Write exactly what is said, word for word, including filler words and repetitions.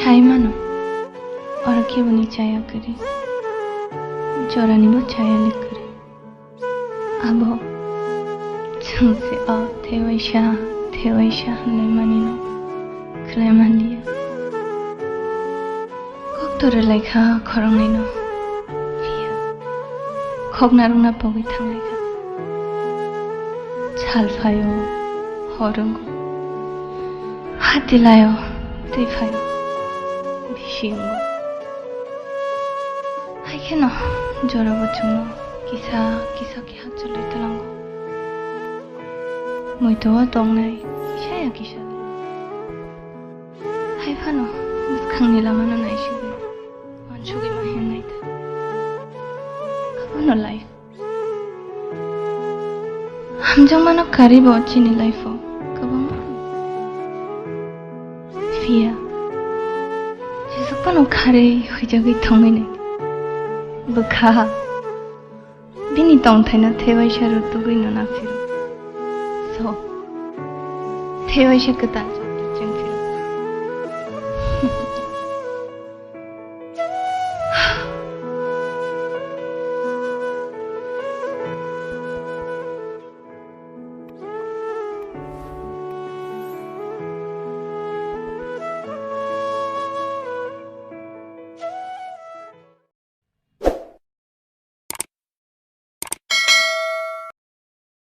Sai mano, oro keboni chaya kwrwi, joranibo chaya le kwrwi. Abo chwng se o thewaisa, thewaisa hwnwi manino khlai manliya. Kok to rwlai kha khoroknwino, phiya khokna rwngna pogwi thanglai kha. Sal phaio, hor wngo, hati laio, twi phaio, bisi wngo. Hai kheno jorabo chwngno kisa kisa khe hakcholwi twlango. Muitu o tongnai kisa ya kisa. Hai phano bwskangni lamano naisugwi, uansugwi ma himnai ta. Abono life. Hamjakmano karwibo chini life-o kwbangma. Phiya jesuk phano kharwi huijagwi thangwi nai. Bwkha bini tongthaino thewaisa rutugwino naphiro. So, thewaisa kwtal